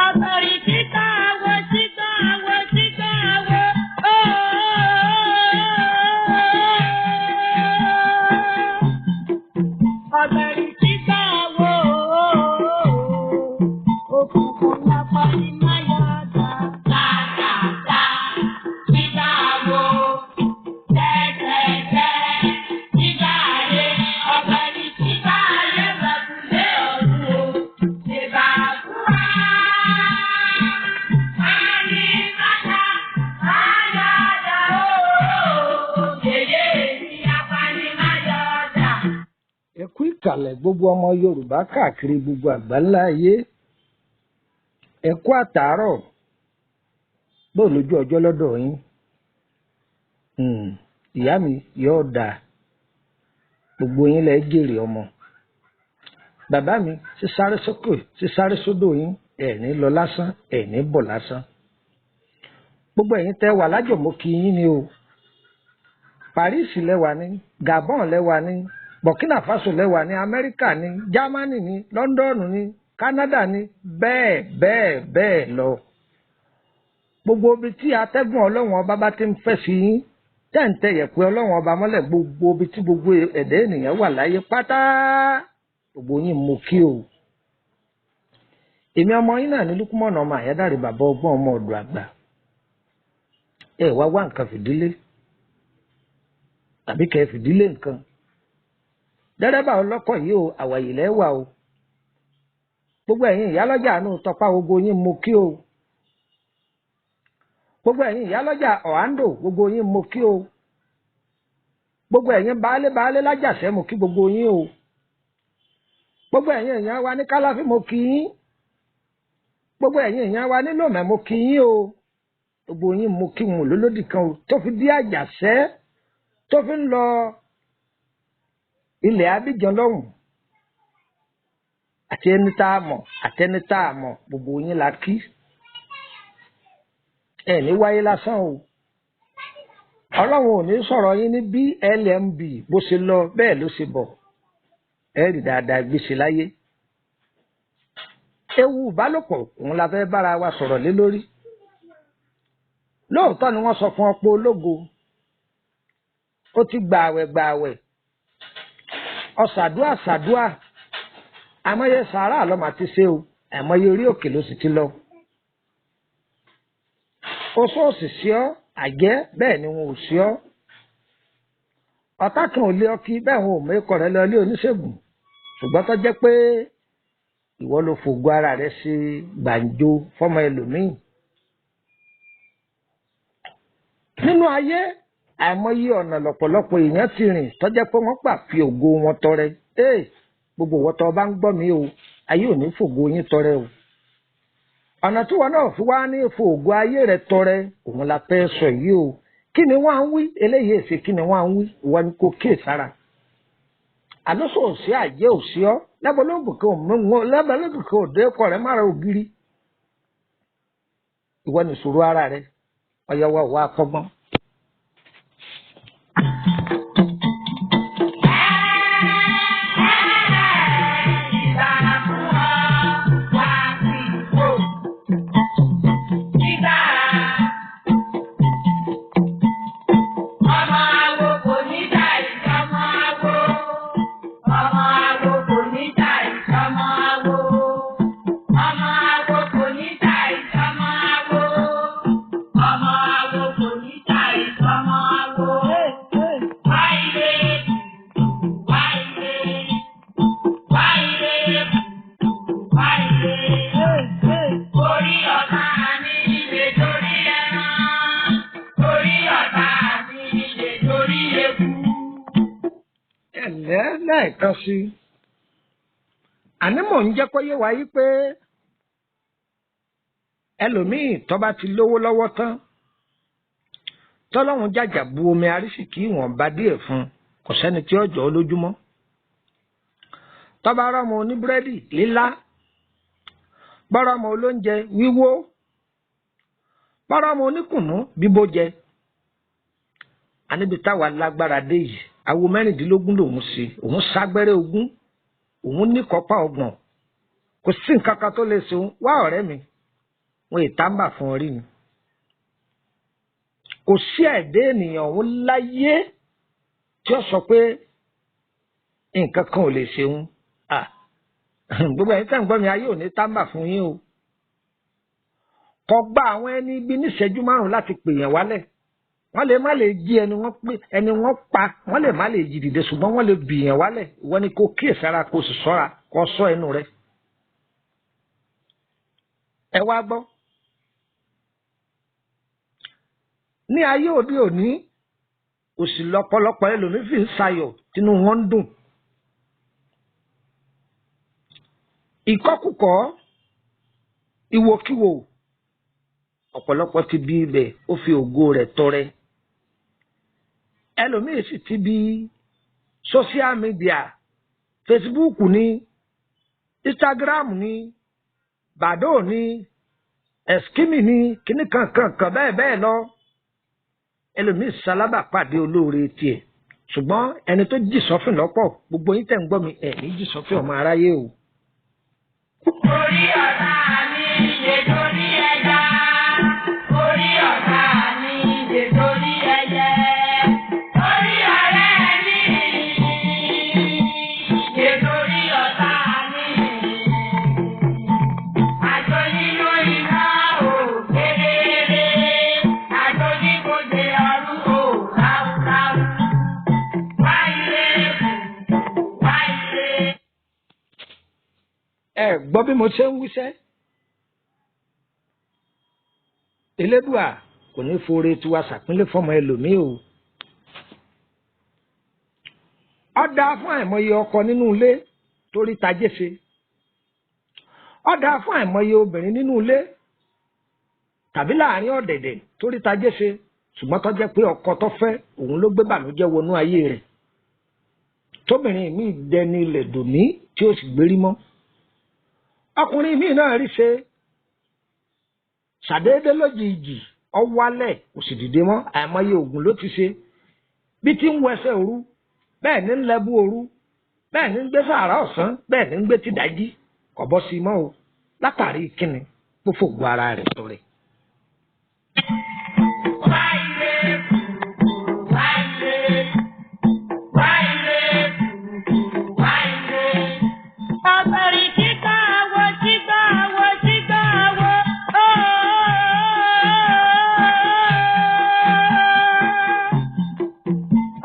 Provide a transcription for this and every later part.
Àbẹ̀rì títà àwọ̀ títà àwọ̀ títà àwọ̀ ooo. Àbẹ̀rì títà àwọ̀ ooo. Òkùnkùn lápá ní máyà dá. Tàtàtà títà àwọ̀ tẹ́tẹ́tẹ́ títà ayé. Ọ̀bẹ̀rì títà ayé bàbúlé ọ̀run o. Ìbàkúrà. Ẹ kú ìkàlẹ̀ gbogbo ọmọ Yorùbá káàkiri gbogbo àgbáńlá ayé. Ẹ kú àtàárọ̀. Bó lójú ọjọ́ lọ́dọ̀ yín? Ìyá mi yóò dáa. Gbogbo yín lẹ jèrè ọmọ. Bàbá mi sísáré sókè sísáré sódò yín, ẹ̀ ní lọ lásán, ẹ̀ ní bọ̀ lásán. Gbogbo ẹ̀yin tẹ́ wà lájọ̀mọ́ kí yín ni o. Paris lẹ́wà ní, Gabon lẹ́wà ní, Burkina Faso lẹ́wà ní, Amẹ́ríkà ní, Germany ní, London ní, Canada ní, bẹ́ẹ̀ bẹ́ẹ̀ bẹ́ẹ̀ lọ. Gbogbo ibi tí atẹ́gùn Ọlọ́run ọba bá ti ń fẹ́ sí yín, tẹ́ǹtẹ́ yẹ̀pẹ̀ Ọlọ́run ọba mọ́lẹ̀, gbogbo ibi tí gbogbo ẹ̀dá ènìyàn wà láyé pátá, gbogbo yín mo kí o. Èmi ọmọ yín náà ní Lúkúmọ̀nà ọmọ Àyádáre, bàbá ọgbọ́n ọmọ ọ̀dọ̀ àgbà. Ẹ wá wá nǹkan fìdílé tàbí kẹ́ fìdílé nǹkan. Dẹ́rẹ́bà ọlọ́kọ̀ yìí o, àwàyè lẹ́wà o. Gbogbo ẹ̀yin ìyálọ́jà àánú tọpá, gbogbo yín mo kí o. Gbogbo ẹ̀yin ìyálọ́jà ọ̀hándò, gbogbo yín mo kí o. Gbogbo ẹ̀yin baálé baálé lájàṣẹ́, mo kí gbogbo yín o. Gbogbo ẹ̀yin èèyàn wa ní Kálàfí, mo kí yín. Gbogbo ẹ̀yin èèyàn wa ní Lòmẹ̀, mo kí yín o. Gbogbo yín mo kí wọn lólódì kan o, tó fi dí Àjàṣẹ́, tó fi ń lọ ilẹ̀ Abidjan lọ́hùn, àti ẹni tá a mọ̀ àti ẹni tá a mọ̀, gbogbo yín la kí. Ẹ ní wáyé lásán o. Ọlọ́run ò ní sọ̀rọ̀ yín ní BLMB, bó ṣe lọ bẹ́ẹ̀ ló ṣe bọ̀. Ẹ rí dáadáa gbèsè láyé. Ewu ìbálòpọ̀ òun la fẹ́ bára wa sọ̀rọ̀ lé lórí. Lóòótọ́ ni wọ́n sọ fún ọ pé ológo, ó ti gbààwẹ̀ gbààwẹ̀, ọ̀sàdúà sàdúà, àmọye sàárà lọ́mà ti ṣe o, àmọye orí òkè ló sì ti lọ. Oṣù òsì sí ọ, àjẹ́ bẹ́ẹ̀ ni wọn ò sí ọ. Ọ̀tá kan ò lé ọ kí bẹ́ẹ̀, wọn ò mú ikọ̀ rẹ lọ ilé oníṣègùn, ṣùgbọ́n tó jẹ́ pé ìwọ ló fògo ara rẹ sí gbàǹjo fọmọ ẹlòmíì. Nínú ayé, àìmọye ọ̀nà lọ̀pọ̀lọpọ̀ èèyàn ti rìn tó jẹ́ pé wọ́n gbà fi ògo wọn tọrẹ. Ee, gbogbo ìwọ tó bá ń gbọ́ mi o, ayé ò ní fògo yín tọrẹ o. Ọ̀nà tí wọn náà fi wá ní fògo ayé rẹ tọrẹ òun la fẹ́ sọ yìí o. Kí ni wọ́n á ń wí eléyìí èsì? Kí ni wọ́n á ń wí? Ìwọ ni kò kíyè sára. Àlọ́sọ òsì, àjẹ́ òsì ọ́ lẹ́bọ̀lógún kan òde kọ̀ rẹ mára ògiri. Ìwọ ni ìṣòro ara rẹ ọ̀yọ̀wọ̀ wà kọ́gbọ́n. Orí ọ̀tá mi lè torí ẹran, orí ọ̀tá mi lè torí eku. Ẹ̀lẹ́ lẹ́ẹ̀kan sí i. Àní mò ń jẹ́ kó yé wa yí pé ẹlòmíì tó bá ti lówó lọ́wọ́ tán, tọ́lọ́run jàjà bu omi arísìkí ìwọ̀nba díẹ̀ fún un, kò sẹ́ni tí ó jọ ọ́ lójúmọ́. Tó bá rọ́mọ oníbúrẹ́dì lílá, bọ́rọ́mọ olóúnjẹ wíwó, bọ́rọ́mọ oníkùnú bíbó jẹ. Àníbi táwa lágbára dé yìí, awo 16 lòun ṣe, òun ságbẹ́rẹ́ 20. òun ní kọ́pá ọgbọ̀n, kò sí nǹkan kan tó lè ṣe òun. Wá ọ̀rẹ́ mi, wọn ìtàǹbà fún ọ rí ni. Kò sí ẹ̀dá ènìyàn òun láyé tí ó sọ pé nǹkan kan ò lè ṣe òun. Gbogbo ẹ̀yin tẹ́ ń gbọ́ mi, ayé ò ní tàǹbà fún yín o. Kò gba àwọn ẹni ibi níṣẹ́jú márùn-ún láti pèèyàn wálẹ̀. Wọ́n lè má lè jí ẹni wọ́n pé ẹni wọ́n pa, wọ́n lè má lè jí dìde, ṣùgbọ́n wọ́n lè bìyàn wálẹ̀. Ìwọ ni kò kíyèsára, kò sì ṣọ́ra, kò sọ ẹnu rẹ. Ẹ wá gbọ́. Ní ayé òde òní, òṣì lọ́pọ̀lọpọ̀ ẹlòmíín fi ń sayọ̀ tínú wọn ń dùn. Ìkọ́kùkọ́, ìwòkiwò, ọ̀pọ̀lọpọ̀ ti bí ibẹ̀ ó fi ògo rẹ̀ tọrẹ. Ẹlòmíín sì ti bí social media, Facebook ní, Instagram ní, Badoo ní, Eskimi ní, kíní kankan kan bẹ́ẹ̀ bẹ́ẹ̀ lọ. Ẹlòmíín sálábà pàdé olóore tiẹ̀, ṣùgbọ́n ẹni tó jì sọ́fìn lọ́pọ̀. Gbogbo yín tẹ̀ ń gbọ́ mi, ẹ̀ ní jì sọ́fìn ọmọ aráyé o. Orí ọ̀tá mi lè torí ẹja. Orí ọ̀tá mi lè torí ẹyẹ. Orí ọ̀rẹ́ mi lè torí ọ̀tá mi. Àjọ nínú iná ò kedere. Àjọ ní kò dé ọdún ò ráúráú. Wá ilé kù, wá ilé. Ẹ gbọ́ bí mo ṣe ń wíṣẹ́. Elédùà kò ní foore tiwa ṣàpínlẹ̀ fọmọ ẹlòmíì o. Ó dáa fún àìmọye ọkọ nínú ilé torí tajé ṣe. Ó dáa fún àìmọye obìnrin nínú ilé tàbí láàrin ọ̀dẹ̀dẹ̀ torí tajé ṣe, ṣùgbọ́n tó jẹ́ pé ọkọ tó fẹ́ òun ló gbé bànújẹ́ wọnú ayé rẹ̀. Tóbìnrin mi dẹni ilẹ̀ dòní tí ó sì gbérí mọ́. Ọkùnrin mi náà rí ṣe ṣàdédé lójijì, ó wálẹ̀ kò sì dìde mọ́. Àìmọye oògùn ló ti ṣe, bí ti ń wẹsẹ̀ òru bẹ́ẹ̀ ní ń lẹ́bú òru, bẹ́ẹ̀ ní ń gbé sàárà ọ̀sán, bẹ́ẹ̀ ní ń gbé tìdájí, kò bọ́ sí i mọ́ o. Látàrí kíni kó fògbó ara rẹ̀ tọrẹ. Wá ilé kù, wá ilé. Wá ilé kù, wá ilé. Ọ̀bẹ̀rì kíkà wo sígbà wo sígbà wo.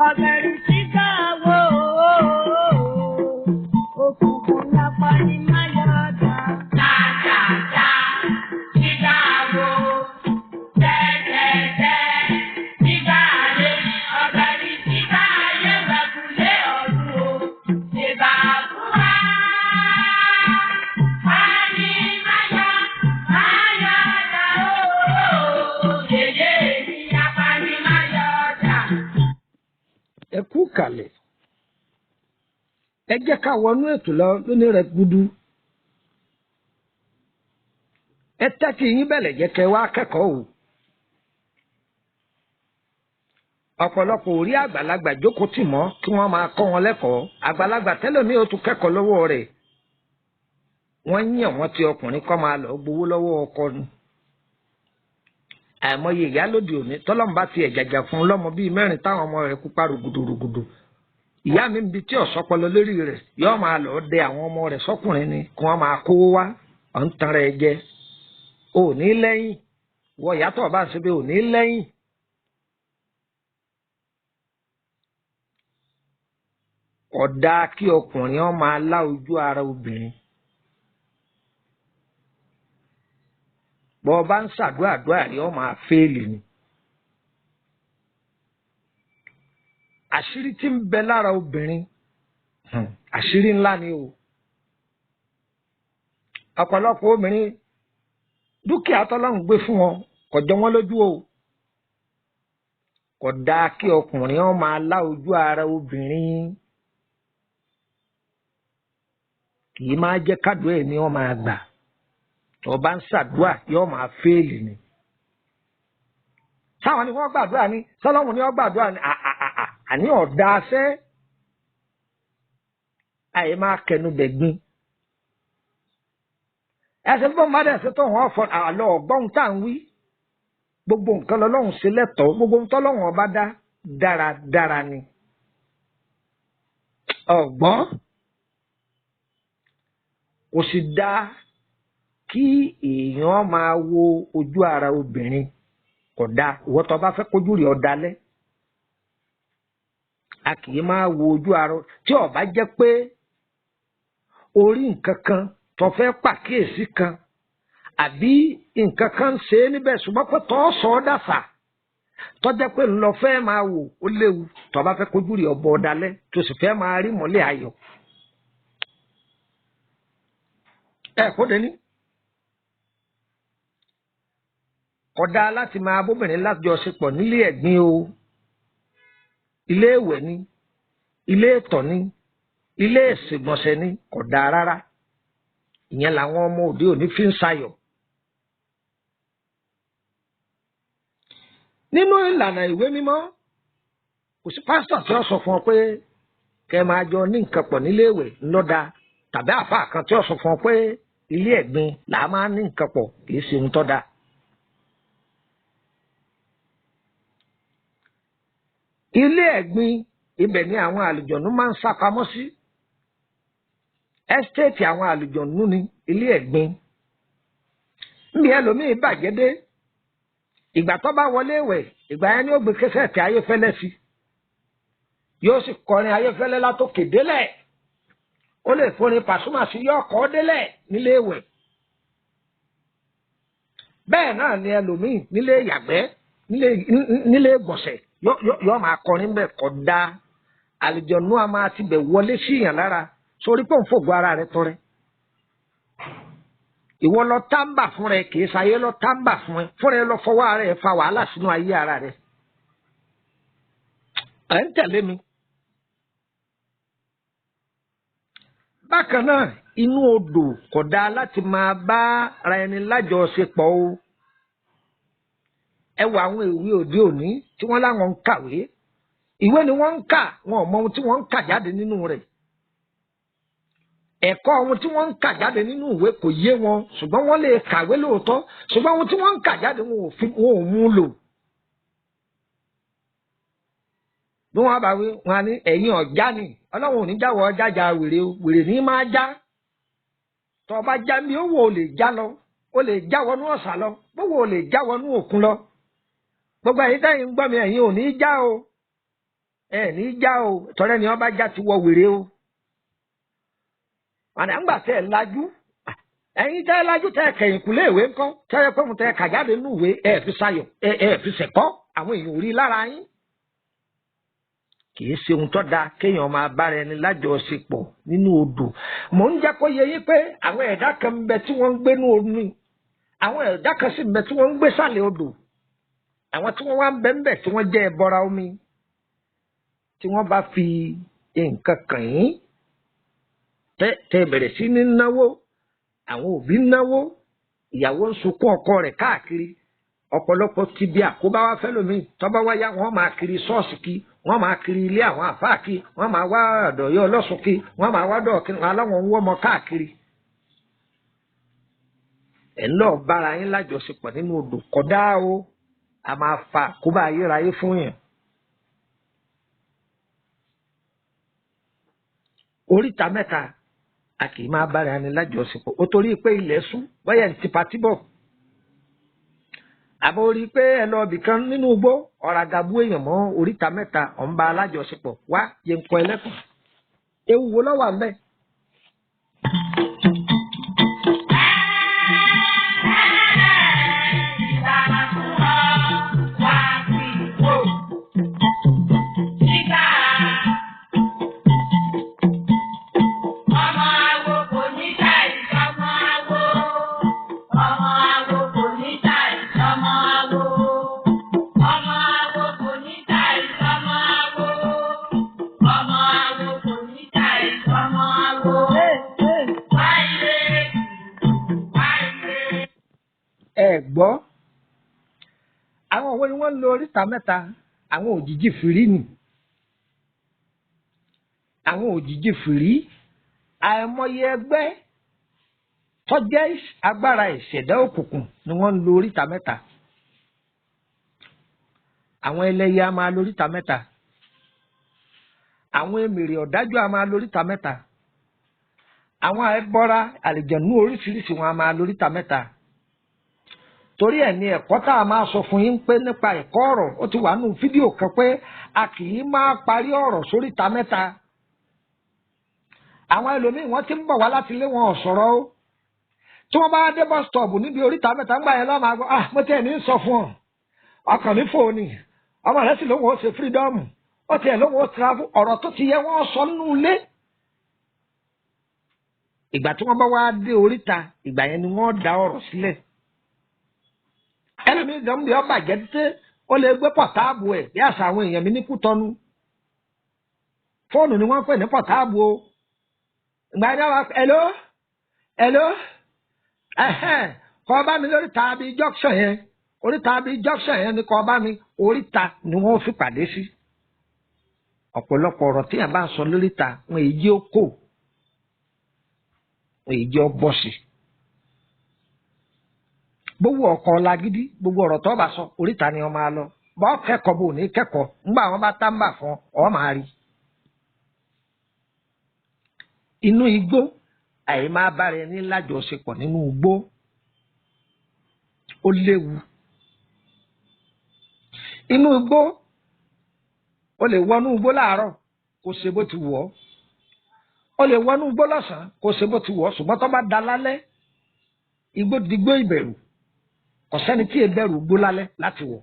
Ọ̀bẹ̀rì sígbà wo. Òkùnkùn lápá ni má yọ̀dà. Tàtàtà, sígbà wo? Tẹ́tẹ́tẹ́, sígbà lé. Ọ̀bẹ̀rì sígbà lé wẹ̀kúlé ọ̀run o. Ṣèbà fún wa. Pani máyà, máyà dà o. Yèyé mi, apani máyà dà. Ẹ kú kàlẹ̀. Ẹ jẹ́ ká wọnú ètò lọ lónìí rẹ̀ gudu. Ẹ tẹ́tí yín bẹ̀lẹ̀ jẹ́ kẹ́ wá kẹ́kọ̀ọ́ o. Ọ̀pọ̀lọpọ̀ orí àgbàlagbà jókòó tì mọ́ kí wọ́n máa kọ́ wọn lẹ́kọ̀ọ́. Àgbàlagbà tẹ́lẹ̀mí ó tún kẹ́kọ̀ọ́ lọ́wọ́ rẹ̀. Wọ́n yàn wọ́n ti ọkùnrin kọ́ máa lọ gbowó lọ́wọ́ ọkọ ni. Àìmọye ìyálòdì òní tọ́lọ́mùbá ti ẹ̀jàjà fún lọ́mọ bíi mẹ́rin táwọn ọmọ rẹ̀ kópa rògùdòrògùdò. Ìyá mi ń bi tí ọ̀sọ́pọlọ lórí rẹ̀ yóò máa lọ dẹ àwọn ọmọ rẹ̀ sọ́kùnrin ni kí wọ́n máa kówó wá. Ọ̀ ń tan rẹ̀ jẹ. Ò ní lẹ́yìn. Wọ ìyá tó bá ń ṣe bí ò ní lẹ́yìn. Kódà kí ọkùnrin ó máa lá ojú ara obìnrin. Bọ́ ọ bá ń ṣàdúrà àdúrà rí ọ máa fẹ́ẹ̀lì ni. Àṣírí tí ń bẹ lára obìnrin, àṣírí ńlá ni o. Ọ̀pọ̀lọpọ̀ obìnrin dúkìá tọ́lọ́run gbé fún wọn kò jọ wọ́n lójú o. Kò dáa kí ọkùnrin ó máa lá ojú ara obìnrin. Kì í máa jẹ́ kádùá ẹ̀ ni wọ́n máa gbà. Tó bá ń ṣàdúrà yóò máa fẹ́ẹ̀lì ni. Sáwọn ni wọ́n gbàdúrà ni, sọlọ́run ni wọ́n gbàdúrà ni, àní ọ̀dà aṣẹ́. Àyè máa kẹnu bẹ̀ gbin. Ẹsẹ̀ fún ọmọdé ẹsẹ̀ tó hàn fọ àlọ́ ọ̀gbọ́n tá à ń wí. Gbogbo nǹkan lọ́lọ́run ṣe lẹ́tọ̀ọ́, gbogbo ohun tọ́lọ́run ọba dá dáradára ni. Ọ̀gbọ́n kò sì dáa kí èèyàn máa wo ojú ara obìnrin, kò dáa. Ìwọ tó bá fẹ́ kójú rẹ̀ ó dalẹ̀, a kì í máa wo ojú ara tí ó bá jẹ́ pé orí nǹkan kan tó fẹ́ pàkíyèsí kan àbí nǹkan kan ń ṣe é níbẹ̀, ṣùgbọ́n pé tó sọ ọ́ dàsà tó jẹ́ pé ńlọ fẹ́ máa wò ó léwu. Tó bá fẹ́ kójú rẹ̀ ọbọ̀ ọ̀dalẹ̀ tó sì fẹ́ máa rí mọ́lẹ̀ ayọ̀. Ẹ kó dé ní. Kódà láti máa bóbìnrin lájọṣepọ̀ nílé ẹ̀gbin o. Ilé ìwẹ̀ ni, ilé ìtọ̀ ni, ilé ìṣègbọ̀nsẹ̀ ni, kò dáa rárá. Ìyẹn làwọn ọmọ òde òní fi ń sayọ̀. Nínú ìlànà ìwé mímọ́, kò sí pásítọ̀ tí ó sọ fún ọ pé kẹ́ máa jọ ní nǹkan pọ̀ nílé ìwẹ̀ ńlọ́da, tàbí àfáà kan tí ó sọ fún ọ pé ilé ẹ̀gbin là á máa ní nǹkan pọ̀, kì í ṣe ohun tó dáa. Ilé ẹ̀gbin ibẹ̀ ni àwọn àlùjọ̀nú máa ń sá pamọ́ sí. Ẹ́stéètì àwọn àlùjọ̀nú ni ilé ẹ̀gbin. Níbi ẹlòmíì bàjẹ́ dé, ìgbà tó bá wọlé ìwẹ̀, ìgbà yẹn ni ó gbé kẹsẹ̀tì Ayéfẹ́lẹ́ sí. Yóò sì kọrin Ayéfẹ́lẹ́ látòkè délẹ̀. Ó lè forin Pàṣúmà sí, yóò kọ́ délẹ̀ nílé ìwẹ̀. Bẹ́ẹ̀ náà ni ẹlòmíì nílé ìyàgbẹ́, nílé ìgbọ̀nsẹ̀, yóò máa kọrin bẹ́ẹ̀. Kọ́ da, àlùjọ̀nú a máa ti bẹ̀ wọlé sí ìyàn lára sórí pé òun fògo ara rẹ tọrẹ. Ìwọ lọ táǹbà fún rẹ, kì í ṣayé lọ táǹbà fún ẹ, fún rẹ lọ fọwọ́ ara rẹ fa wàhálà sínú ayé ara rẹ. Ẹ ń tẹ̀lé mi. Bákan náà, inú odò kò dáa láti máa bá ara ẹni lájọṣepọ̀ o. Ẹ wo àwọn ìwé òde òní tí wọ́n láwọn ń kàwé. Ìwé ni wọ́n ń kà, wọn ò mọ ohun tí wọ́n ń kà jáde nínú rẹ̀. Ẹ̀kọ́ ohun tí wọ́n ń kà jáde nínú ìwé kò yé wọn, ṣùgbọ́n wọ́n lè kàwé lóòótọ́, ṣùgbọ́n ohun tí wọ́n ń kà jáde wọn ò mú lò. Bí wọ́n bá wí, wọn á ní ẹ̀yin ọ̀já ni, Ọlọ́run ò ní jáwọ́ jájà wèrè o, wèrè ní máa já. Tọ́ ọ bá já mi, ó wò ó lè já lọ, ó lè já wọnú ọ̀sà lọ, bó wò ó lè já wọnú òkun lọ. Gbogbo ẹ̀yin tẹ́yin ń gbọ́ mi, ẹ̀yin ò ní já o, ẹ̀ ní já o, tọ́lẹ́ ni wọ́n bá já ti wọ wèrè o. Àná ńgbà tẹ́ ẹ lajú, ẹ̀yin tẹ́ ẹ lajú tẹ́ ẹ kẹ̀yìn kùlé ìwé ńkọ́, tẹ́ ẹ pé mo tẹ́ ẹ kà jáde nínú ìwé, ẹ fi sayọ̀, ẹ fi sẹ̀kọ́, àwọn èèyàn ò rí lára yín. Kì í ṣe ohun tó dáa kéèyàn máa bára ẹni lájọṣepọ̀ nínú odò. Mò ń jẹ́ kó yé yín pé àwọn ẹ̀dá kan ń bẹ tí wọ́n ń gbé ní omi, àwọn ẹ̀dá kan sì ń bẹ tí wọ́n ń gbé sàlẹ̀ odò. Àwọn tí wọ́n wá ń bẹ ń bẹ tí wọ́n jẹ́ ẹbọra omi, tí wọ́n bá fi nǹkan kàn yín, tẹ́ bẹ̀rẹ̀ sí ní náwó, àwọn òbí náwó, ìyàwó ń sunkún ọkọ rẹ̀ káàkiri. Ọ̀pọ̀lọpọ̀ ti bí àkóbá wá fẹ́ lómi, tọ́ba wáyá wọ́n máa kiri ṣọ́ọ̀ṣì kí, wọ́n máa kiri ilé àwọn àfáà kí, wọ́n máa wá ọ̀dọ̀ yọ ọlọ́sùn kí, wọ́n máa wá dọ̀ọ̀kí, wọn aláwọn ń wọ́ ọmọ káàkiri. Ẹ̀ ń lọ bára yín lájọṣepọ̀ nínú odò, kódà o, a máa fa àkóbá ayérayé fún yẹn. Oríta mẹ́ta a kì í máa bára ẹni lájọṣepọ̀. Ó torí pé ilẹ̀ sún, bóyá ń tipa tíbọ̀. Àbọ̀ orí pé ẹ lọ ibì kan nínú igbó, ọ̀rá gàbú èèyàn mọ́ oríta mẹ́ta, ọ̀ ń bá alájọṣepọ̀ wá yẹ ń kọ ẹlẹ́kùn. Ewu wo ló wà ńbẹ̀? Ẹ gbọ́, àwọn wo ni wọ́n ń lo oríta mẹ́ta? Àwọn òjìji fìrí ni. Àwọn òjìji fìrí Àìmọye ẹgbẹ́ tó jẹ́ agbára ìṣẹ̀dá òkùnkùn ni wọ́n ń lo oríta mẹ́ta. Àwọn ẹlẹ́yẹ a máa lo oríta mẹ́ta. Àwọn emèrè ọ̀dájú a máa lo oríta mẹ́ta. Àwọn ẹbọra àlìjẹ̀nú oríṣiríṣi wọn a máa lo oríta mẹ́ta. Torí ẹ̀ ní ẹ̀kọ́ tá a máa sọ fún yín pé nípa ẹ̀kọ́ ọ̀rọ̀ ó ti wà nù fídíò kan pé a kì í máa parí ọ̀rọ̀ sóríta mẹ́ta. Àwọn ẹlòmíì wọ́n ti ń bọ̀ wá láti ilé wọn ò sọ̀rọ̀ o. Tí wọ́n bá dé bus stop níbi oríta mẹ́ta ńgbà yẹn lọ́ọ́ máa gbọ́, ah, mo tiẹ̀ ní sọ fún ọ, ọkàn mi fò ní, ọmọ rẹ sì lóun ó ṣe freedom, ó tiẹ̀ lóun ó travel, ọ̀rọ̀ tó ti yẹ wọ́n sọ nínú ilé. Ìgbà tí wọ́n bá wá dé oríta, ìgbà yẹn ni wọ́n dá ọ̀rọ̀ sílẹ̀. Ẹlòmíì gan bí ọba jẹ́ títí ó lè gbé pọ̀táàbù ẹ̀ bí àṣà àwọn èèyàn mi ní Kútọ́nù. Fóònù ni wọ́n pè ní pọ̀táàbù o. Ìgbà yẹn wá, hello, hello, ẹ̀hẹ́n, kọ́ bá mi lórí tàbí junction yẹn, oríta bíi junction yẹn ni kọ́ bá mi, oríta ni wọ́n fi pàdé sí. Ọ̀pọ̀lọpọ̀ ọ̀rọ̀ tí yẹn bá ń sọ lóríta, wọn èyí ó kò, wọn èyí ó bọ́ sí. Gbogbo ọkọ̀ lagídí, gbogbo ọ̀rọ̀ tó bá sọ, oríta ni wọ́n máa lọ. Bọ́ kẹ́kọ̀ọ́ bò ní kẹ́kọ̀ọ́, ńgbà wọn bá tábà fún ọ, máa rí. Inú igbó, àyè máa bára ẹni lájọṣepọ̀ nínú igbó. Ó léwu. Inú igbó, o lè wọnú igbó láàárọ̀ kó ṣe bó ti wù ọ́. O lè wọnú igbó lọ́sàn-án kó ṣe bó ti wù ọ́, ṣùgbọ́n tó bá da lálẹ́, igbó digbó ìbẹ̀rù. Kò sẹ́ni tí ìbẹ̀rù igbó lálẹ́ láti wọ̀.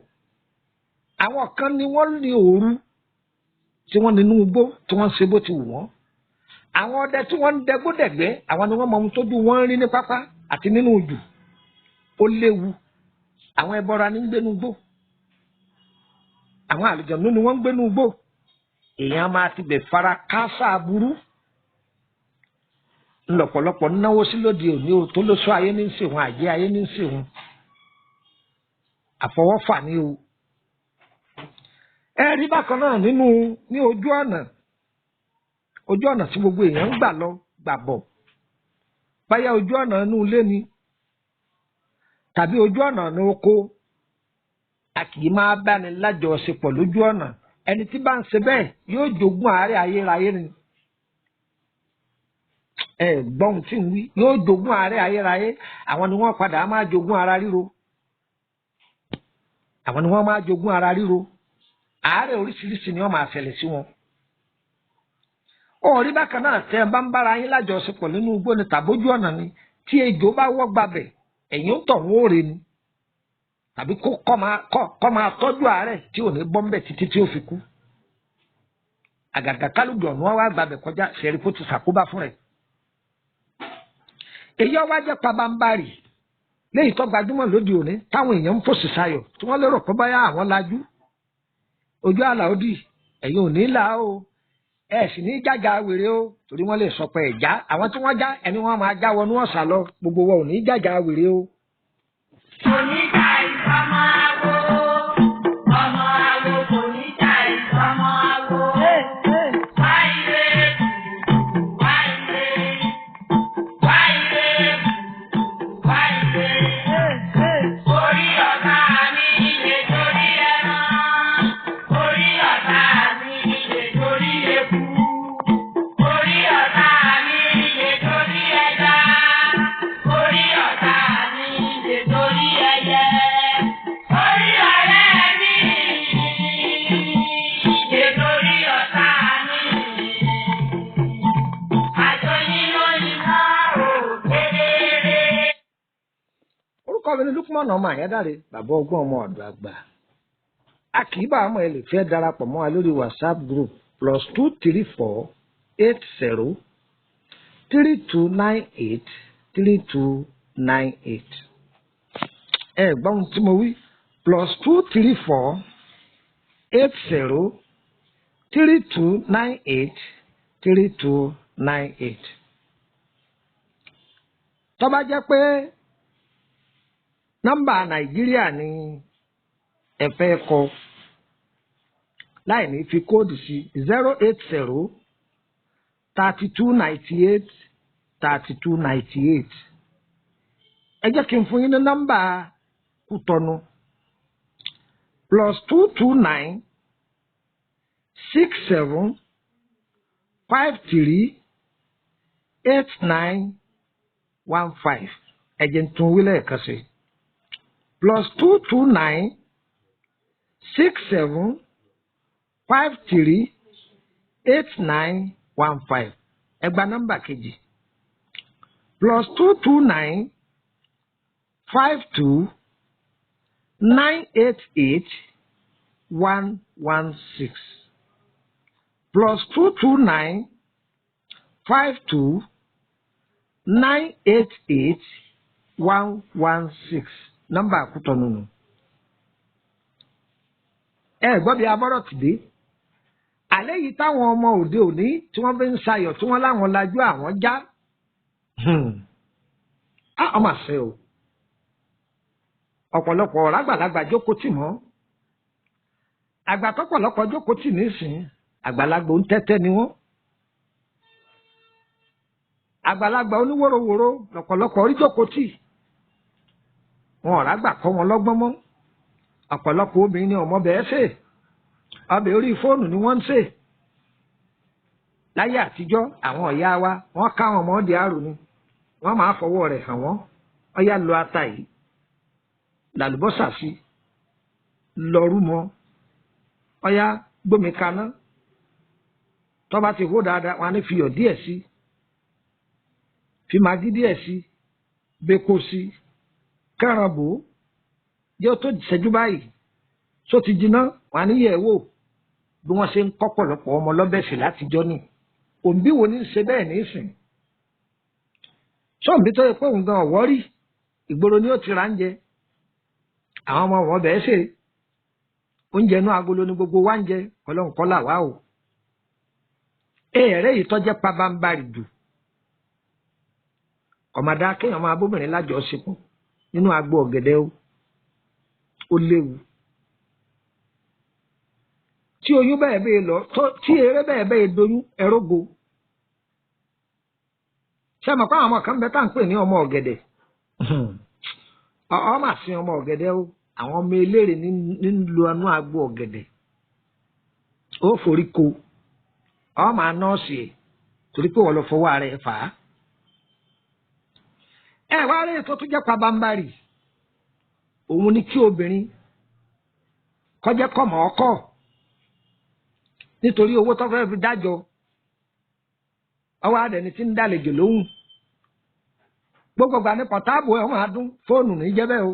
Àwọn kan ni wọ́n ní òru tí wọ́n nínú igbó tí wọ́n ń ṣe bó ti wù wọ́n. Àwọn ọdẹ tí wọ́n ń dẹgbódẹ̀gbẹ́, àwọn ni wọ́n mọ ohun tójú wọn ń rí ní pápá àti nínú òjò. Ó léwu. Àwọn ẹbọra ní ń gbénú igbó. Àwọn àlùjànnú ni wọ́n ń gbénú igbó. Èèyàn máa ti bẹ̀ fara káásá aburú. Ńlọ́pọ̀lọpọ̀ náwó sí lóde òní o, tó lóṣù ayé ní ń sè wọn, àjẹ́ ayé ní ń sè wọn. Àfọwọ́fà ni o. Ẹ rí bákan náà nínú ní ojú ọ̀nà. Ojú ọ̀nà tí gbogbo èèyàn ń gbà lọ gbà bọ̀. Báyá ojú ọ̀nà inú ilé ni tàbí ojú ọ̀nà ní oko. A kì í máa báni lájọṣepọ̀ lójú ọ̀nà. Ẹni tí bá ń ṣe bẹ́ẹ̀ yóò jogún àárẹ̀ ayérayé ni. Ẹ gbọ́n tí ń wí, yóò jogún àárẹ̀ ayérayé. Àwọn ni wọ́n padà máa jogún ara ríro. Àwọn ni wọ́n máa jogún ara ríro. Àárẹ̀ oríṣiríṣi ni wọ́n máa ṣẹlẹ̀ sí wọn. Ó rí bákan náà tẹ́ ẹ bá ń bára yín lájọṣepọ̀ nínú igbó ni tàbójú ọ̀nà ni, tí ejò bá wọ́ gbabẹ̀, ẹ̀yìn ń tọ̀ wọ́n ó re ni. Tàbí kó kọ́ máa tọ́jú àárẹ̀ tí ò ní bọ́m̀bẹ̀ títí tí ó fi kú. Àgàgà kálùjọ ọ̀nà wa gbabẹ̀ kọjá, ṣẹ̀rí kó ti ṣàkóbá fún rẹ̀. Èyí ọwá jẹ́ pabambarì léyìí tó gbajúmọ̀ lóde òní táwọn èèyàn ń fòṣì sayọ̀ tí wọ́n lérò pé báyà àwọn lajú. Ojú àlà òdì, ẹ̀yin ò ní là o, ẹ sì ní jàjà wèrè o, torí wọ́n lè sọ pé ẹ̀já àwọn tí wọ́n já ẹni wọ́n máa já wọnú ọ̀sà lọ, gbogbo wọn ò ní jàjà wèrè o. Kò ní ta ìfọmọ awo, ọmọ awo kò ní ta ìfọmọ awo. Wá ilé kùkù, wá ilé, wá ilé kùkù, wá ilé. Orí ọ̀tá mi lè torí ẹran, orí ọ̀tá mi lè torí eku, orí ọ̀tá mi lè torí ẹja, orí ọ̀tá mi lè torí ẹyẹ, orí ọ̀rẹ́ mi lè torí ọ̀tá mi. Àjọyìn ló ń ná òkèèrè. Orúkọ mi ni Lukman ọmọ Àyádáre, bàbá ọgbọ́n ọmọ ọ̀dọ̀ àgbà. A kì í bá àmọ́ ẹ lè fẹ́ darapọ̀ mọ́ wa lórí WhatsApp group +234 80 3298 3298. Ẹ gbọ́ ohun tí mo wí, +234 80 3298 3298. Tó bá jẹ́ pé nọ́mbà Nàìjíríà ni ẹ fẹ́ kọ láì ní fi kóòdù sí, 080 3298 32 98. Ẹ jẹ́ kí n fún yín ní nọ́mbà Kútọ́nù +229 67 53 89 15. Ẹ jẹ́ n tún wí lẹ́ẹ̀kan sí +229 67 53 89 15. Ẹ gba nọ́mbà kejì +229 52 988 116 +229 52 988 116. Nọ́mbà Kútọ́nù nù. Ẹ gbọ́ bí abọ́rọ̀ ti dé. Àlẹ́ yìí táwọn ọmọ òde òní tí wọ́n fi ń sayọ̀ tí wọ́n láwọn lajú àwọn já. Á ọmọ àṣẹ o. Ọ̀pọ̀lọpọ̀ ọ̀rọ̀ àgbàlagbà jókòó tì mọ́. Àgbà tọ́pọ̀lọpọ̀ jókòó tì nísìn, àgbàlagbà ń tẹ́tẹ́ ni wọ́n. Àgbàlagbà oníwòrowòro lọ̀pọ̀lọpọ̀ orí jókòó tì. Wọn ọ̀rọ̀ àgbà kọ́ wọn lọ́gbọ́n mọ́. Ọ̀pọ̀lọpọ̀ obìnrin ni ọmọ bẹ́ẹ̀ sè. Ọbẹ̀ orí fóònù ni wọ́n ń sè. Láyé àtijọ́, àwọn ọ̀yá wa, wọ́n ká àwọn ọmọdé àrùn ni. Wọ́n máa fọwọ́ rẹ̀ hàn wọ́n. Ọyá lọ ata yìí, làlùbọ́sà sí, lọ́rú mọ́. Ọyá gbómi kaná. Tó bá ti hó dáadáa, wọ́n á ní fi iyọ̀ díẹ̀ sí, fi màgí díẹ̀ sí, bẹ́kọ sí, kẹ́ran bò ó. Jẹ́ ó tó ṣẹ́jú báyìí, só ti jiná, wọ́n á ní yẹ̀ wò. Bí wọ́n ṣe ń kọ́ pọ̀lọpọ̀ ọmọ lọ́bẹ̀sì látijọ́ ni. Òǹbí wo ní í ṣe bẹ́ẹ̀ nísìn? Sọ́ǹbí tó yẹ pé òun gan ọ̀wọ́ rí, ìgboro ni ó ti ra ń jẹ. Àwọn ọmọ wọn bẹ́ẹ̀ ṣe. Oúnjẹ inú agolo ni gbogbo wa ń jẹ, Ọlọ́run kọ́ là wá o. Ẹ̀ẹ́rẹ́ yìí tọ́jẹ́ pabambarì jù. Ọ̀màdá kéèyàn máa bóbìnrin lájọṣepọ̀ nínú agbo ọ̀gẹ̀dẹ̀ o. Ó léwu. Tí oyún bẹ́ẹ̀ bẹ́ẹ̀ lọ, tí eré bẹ́ẹ̀ bẹ́ẹ̀ doyún, ẹrógo. Ṣé mọ̀ pé àwọn ọmọ kan bẹ tá à ń pè ní ọmọ ọ̀gẹ̀dẹ̀? Ọ mà sin ọmọ ọ̀gẹ̀dẹ̀ o. Àwọn ọmọ eléré ní lu ẹnu agbo ọ̀gẹ̀dẹ̀. Ó forí ko. Ọ máa nọ́ọ̀sì ẹ̀ torí pé wọ́n lọ fọwọ́ ara ẹ̀ fà á. Ẹ wá rí ètò tó jẹ́ pabambarì. Òun ni kí obìnrin kọjá kọ̀mọ̀ ọkọ̀ nítorí owó tó fẹ́ fi dájọ́. Ọwọ́ adẹni tí ń dàlejò lóhùn. Gbogbo ìgbà ní pọ̀táàbù ẹ̀ máa dún fóònù ní jẹ́ bẹ́ẹ̀ o.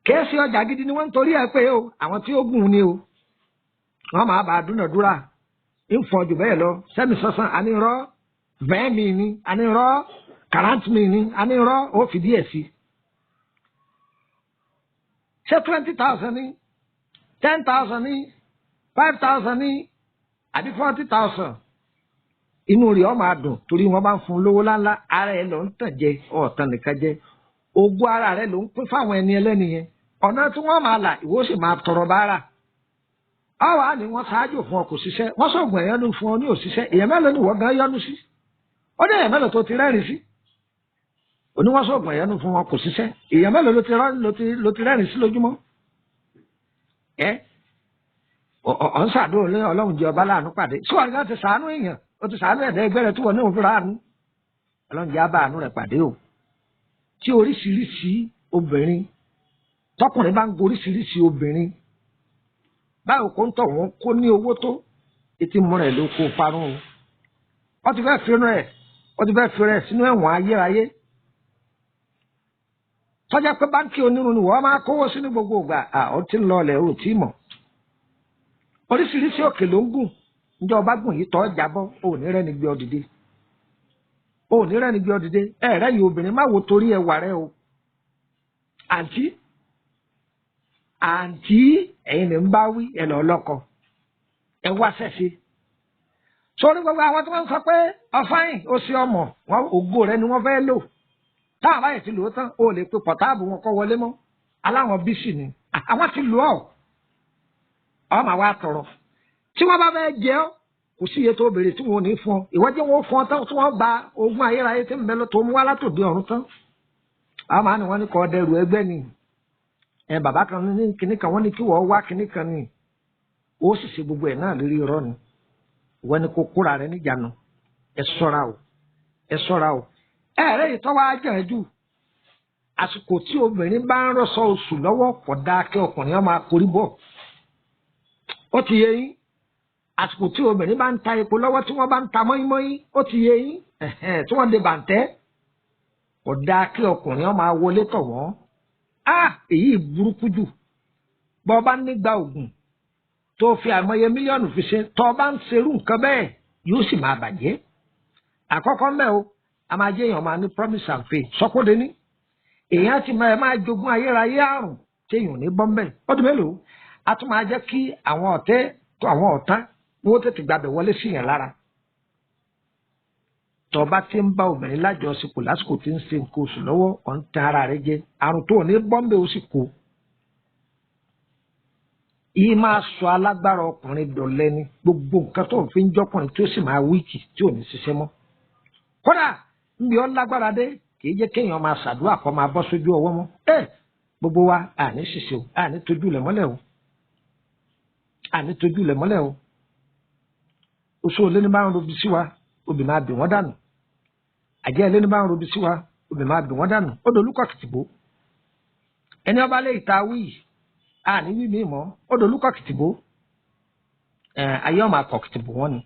Kèésì ọjà gidi ni wọ́n ń torí ẹ̀ pé o, àwọn tí ó gùn ni o. Wọ́n máa bá a dúnàdúrà. Ń fọ jù bẹ́ẹ̀ lọ. Sẹ́mi sọ́sán, àní rọ́. Bẹ́ẹ̀ mi ni, àní rọ́. Kàrántì mi ni, àní rọ́. Ó fi díẹ̀ sí. Ṣé 20,000 ni? 10,000 ni? 5,000 ni? Àbí 40,000? Inú rẹ̀ ó máa dùn torí wọ́n bá ń fún un lówó láńlá. Ara ẹ̀ ló ń tàn jẹ, ọ̀tàn nìkan jẹ. Ogún ara rẹ̀ ló ń pín fáwọn ẹni ẹlẹ́ni yẹn. Ọ̀nà tí wọ́n máa là, ìwọ sì máa tọrọ báárà. Àwa ni wọ́n ṣáájú fún ọ kò ṣiṣẹ́. Wọ́n sọ̀gùn ẹ̀yọ́nú fún ọ ní òṣìṣẹ́. Èèyàn mélòó ni wọ́n gan yọ́nú sí? Ó ní èèyàn mélòó tó ti rẹ́rìn sí? Òní wọ́n sọ̀gùn ẹ̀yọ́nú fún ọ kò ṣiṣẹ́. Èèyàn mélòó ló ti rẹ́rìn sí lójúmọ́? Ẹ ọ̀ ń ṣàdúrà lé Ọlọ́run jẹ́ ọba láàánú pàdé. Sí wọn gan ti ṣàánú èèyàn? Ó ti ṣàánú ẹ̀dá ẹgbẹ́ rẹ̀ tí wọ́n ní òun fúnra àánú. Ọlọ́run jẹ́ abá àánú rẹ̀ pàdé o. Tí oríṣiríṣi obìnrin tọkùnrin bá ń goríṣiríṣi obìnrin báwo kò ń tọ̀ wọ́n kó ní owó tó etí mú rẹ̀ ló kó parun o. Wọ́n ti fẹ́ fi rẹ̀, wọ́n ti fẹ́ fi rẹ̀ sínú ẹ̀wọ̀n ayérayé. Tọ́jà pé báńkì onírun ni wọ́n máa kówó sínú gbogbo ìgbà, ó ti ń lọ ọlẹ̀ ò tí mọ̀. Oríṣiríṣi òkè ló ń gùn. Ǹjẹ́ ọba gùn yìí tọ́ jábọ́, ò ní rẹ́ni gbé ọ dìde. Ò ní rẹ́ni gbé ọ dìde. Ẹ̀rẹ́ yìí obìnrin má wo torí ẹwà rẹ o. Àǹtí, àǹtí ẹ̀yin ni ń bá wí ẹ̀ lọ́ lọ́kọ. Ẹ wá sẹ́sẹ́. Sórí gbogbo àwọn tí wọ́n ń sọ pé ọ̀fáyìn ó ṣe ọmọ, wọn ògo rẹ ni wọ́n fẹ́ lò. Táwọn báyìí ti lò ó tán, o lè pe pọ̀táàbù wọn kọ́ wọlé mọ́. Aláwọn bísí ni. Àwọn ti lò ọ́. Ọ máa wá tọrọ. Tí wọ́n bá fẹ́ jẹ ọ́, Kò sí iye tó béèrè tí wọn ò ní fún ọ. Ìwọ jẹ́ wọn fún ọ tán tí wọ́n gba ogún ayérayé tí ń bẹ lọ tó mú wá látòdì ọ̀run tán. Àwọn máa ní wọ́n ní kọ́ dẹrù ẹgbẹ́ ni. Ẹ bàbá kan ní kinní kan, wọ́n ní kí wọ́n wá kinní kan ni. Ó sì ṣe gbogbo ẹ̀ náà lórí irọ́ ni. Ìwọ ni kò kóra rẹ níjànú. Ẹ ṣọ́ra o, ẹ ṣọ́ra o. Ẹ̀rẹ́ ìtọ́wá jẹ̀ jù. Àsìkò tí obìnrin bá ń rọ́ṣọ oṣù lọ́wọ́ kò dáa kí ọkùnrin ọmọ akórí bọ̀. Ó ti yé yín. Àsìkò tí obìnrin bá ń ta epo lọ́wọ́, tí wọ́n bá ń ta mọ́ínmọ́ín, ó ti yé yín, tí wọ́n de bàǹtẹ́, kò dáa kí ọkùnrin ọmọ awọlé tọ̀ wọ́n. Á èyí burúkú jù. Bọ́ ọ bá nígbà ògùn tó fi àìmọye mílíọ̀nù fi ṣe, tọ́ ọ bá ń ṣerú nǹkan bẹ́ẹ̀, yóò sì máa bàjẹ́. Àkọ́kọ́ mẹ́ o, a máa jẹ́ èèyàn máa ní promise and faith sọ́kóde ní. Èèyàn ti máa jogún ayérayé àrùn téèyàn ò ní bọ́m̀bẹ̀. Ọdún mélòó? A tún máa jẹ́ kí àwọn ọ̀tẹ́ àwọn ọ̀tá wọ́n tètè gbàbẹ̀ wọlé sí yẹn lára. Tó bá ti ń bá obìnrin lájọṣepọ̀ lásìkò tí ń ṣe nǹkan oṣù lọ́wọ́, ọ̀ ń tan ara rẹ jẹ. Àrùn tó ní bọ́m̀bẹ̀ ó sì kó. Yìí máa sọ alágbára ọkùnrin dọ̀lẹ ni. Gbogbo nǹkan tó ń fi ń jọkùnrin tí ó sì máa wíìkì tí ò ní ṣiṣẹ́ mọ́. Kódà níbi ọ́ lágbára dé, kì í jẹ́ kéèyàn máa ṣàdúrà kó máa bọ́ sójú ọwọ́ mọ́. Ẹ gbogbo wa àní ṣiṣẹ́ o, àní tójú lẹ̀ mọ́lẹ̀ o, àní tójú lẹ̀ mọ́lẹ̀ o. Oṣù olé ní bá ń robi sí wa, obì máa bì wọ́n dànù. Àjẹ́ ilé ní bá ń robi sí wa, obì máa bì wọ́n dànù. Ó dolúkọ̀ kìtìbó. Ẹni ọba lè ta wí, àní wí mí mọ́, ó dolúkọ̀ kìtìbó. Ayé ọmọ akọ̀ kìtìbó wọn ni.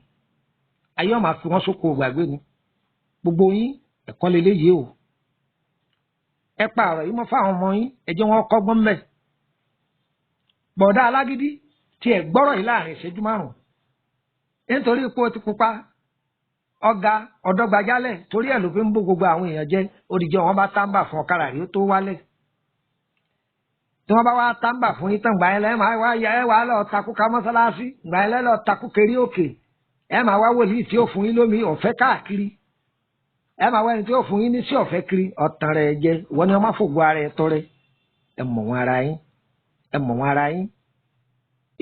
Ayé ọmọ àfi wọn sóko gbàgbé ni. Gbogbo yín ẹ̀kọ́ leléyìí o. Ẹ pa ọ̀rọ̀ yìí mọ́ fáwọn ọmọ yín, ẹ jẹ́ wọn kọ́gbọ́n mbẹ̀. Bọ̀dá alágídí tí ẹ gbọ́rọ̀ yìí láàrin ìṣẹ́jú márùn-ún. Nítorí ipò ti pupa, ọ̀gá ọ̀dọ́gbajálẹ̀ torí ẹ̀ ló fi ń bó gbogbo àwọn èèyàn jẹ. Òdìjọ́ wọn bá táǹbà fún ọ̀kadà rí ó tó wálẹ̀. Tí wọ́n bá wá táǹbà fún yín tán, gbà yẹn lẹ́ máa wá ya ẹ wàá lọ takú ká mọ́sálásí, gbà yẹn lẹ́ lọ takú kiri òkè. Ẹ máa wá wòlíì tí ó fún yín lómi ọ̀fẹ́ káàkiri. Ẹ máa wá ẹni tí ó fún yín ní sí ọ̀fẹ́ kiri. Ọ̀tàn rẹ̀ jẹ, wọ́n ní wọ́n má fògo ara ẹ tọrẹ. Ẹ mọ̀ wọn ara yín, ẹ mọ̀ wọn ara yín.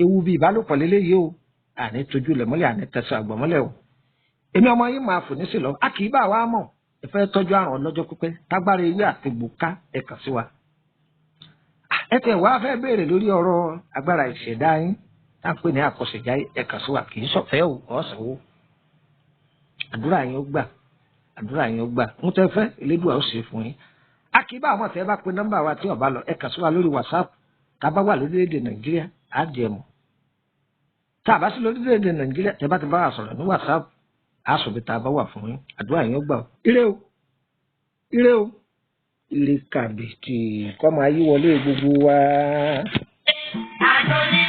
Ewu bíi ìbálòpọ̀ lélẹ́yìí o. Àní tójú lẹ̀ mọ́lẹ̀, àní tẹ̀sán àgbọ̀n mọ́lẹ̀ o. Èmi ọmọ yín máa fò nísì lọ. A kì í bá wa mọ̀. Ẹ fẹ́ tọ́jú àrùn ọlọ́jọ́ pípẹ́. Tágbára ewé àtegbò ká, ẹ kàn sí wa. Ẹ tẹ̀ wá fẹ́ béèrè lórí ọ̀rọ̀ agbára ìṣẹ̀dá yín tá à ń pè ní àkọsẹ̀jáyé, ẹ kàn sí wa. Kì í ṣọ̀fẹ́ o, ọ̀sán o. Àdúrà yín ó gbà, àdúrà yín ó gbà. Ń tẹ́ fẹ́ Elédùà ó ṣe fún yín. A kì í bá àwọn tẹ́ bá pe nọ́mbà wa tí ó bá lọ, ẹ kàn sí wa lórí WhatsApp. Tá a bá wà lórílẹ̀‐èdè Nàìjíríà, á jẹ mọ́. Tá a bá sí lórílẹ̀‐èdè Nàìjíríà, tẹ́ bá ti bá wa sọ̀rọ̀ ní WhatsApp, á sọ bí tá a bá wà fún yín. Àdúrà yín ó gbà o. Ire o, ire o, ire kàbìtì kọ́ máa yí wọlé gbogbo wa. Àjò ní